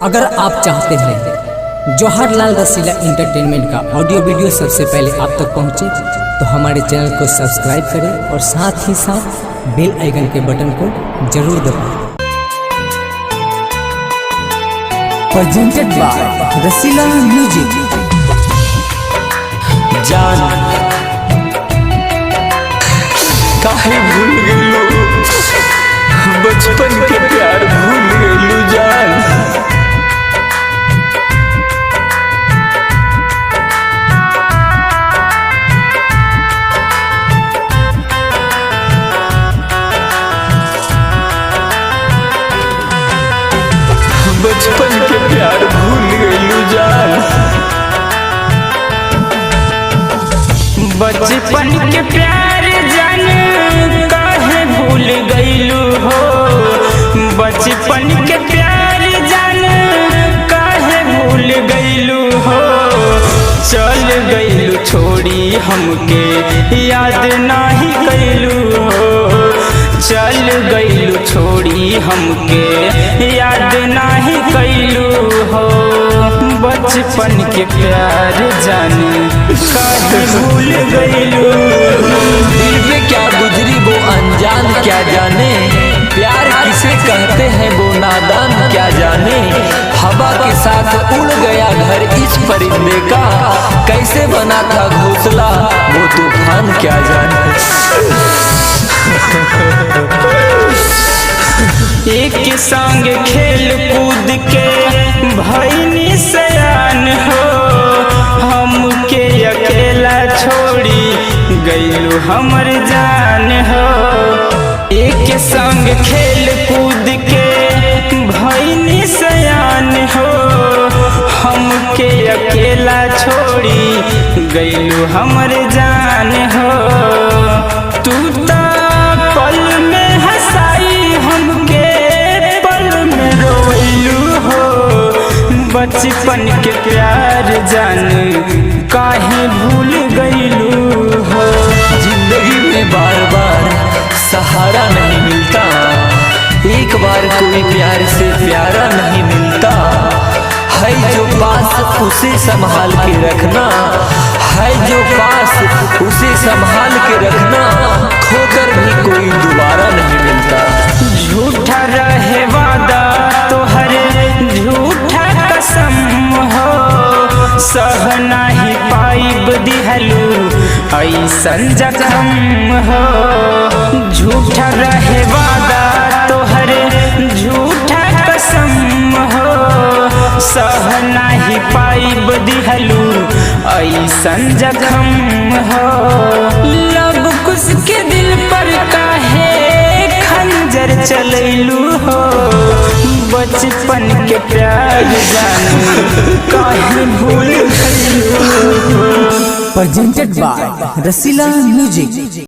अगर आप चाहते हैं जवाहर लाल रसीला एंटरटेनमेंट का ऑडियो वीडियो सबसे पहले आप तक पहुंचे, तो हमारे चैनल को सब्सक्राइब करें और साथ ही साथ बेल आइकन के बटन को जरूर दबाएं। Presented by Rasila music. जान काहे भूल गइलू, बचपन के प्यार भूल गइलू जान। बचपन के प्यार भूल गइलू जान। बचपन के प्यार जान काहे भूल गइलू हो। बचपन के प्यार जान काहे भूल गइलू हो। चल गइलू छोड़ी हमके याद नाही कैलू हो। चल गइलू छोड़ी हमके याद नाही कैलू हो। बचपन के प्यार जान काहे भूल गइलू। दिल पे क्या गुजरी वो अनजान क्या जाने, प्यार किसे कहते हैं वो नादान क्या जाने। हवा के साथ उड़ गया घर इस परिंदे का, कैसे बना था घोंसला वो तूफान क्या जाने। एक संग खेल कूद के भैनी सयान हो। हमके अकेला छोड़ी गइलू हमर जान हो। एक संग खेल कूद के भैनी सयान हो। हमके अकेला छोड़ी गइलू हमर जान हो। तू ता पल में हंसाई हमके पल में रोइलू हो। बचपन के प्यार जान काहे भूल गइलू हो। जिंदगी में बार बार सहारा नहीं मिलता, एक बार कोई प्यार से प्यारा नहीं मिलता। है जो पास उसे संभाल के रखना, है जो पास उसे संभाल के रखना, खोकर भी कोई दोबारा नहीं मिलता। झूठा रहे वादा तोहर झूठा कसम हो। सह नाही पाइब दिहलू ऐसन जखम हो। झूठा रहे वादा तोहर झूठा कसम हो। सह नाही पाइब दिहलू ऐसन जखम हो। लब कुछ के दिल पर काहे खंजर चलैलू हो। बचपन के प्यार जान काहे भूल गइलू हो। Presented by Rasila music.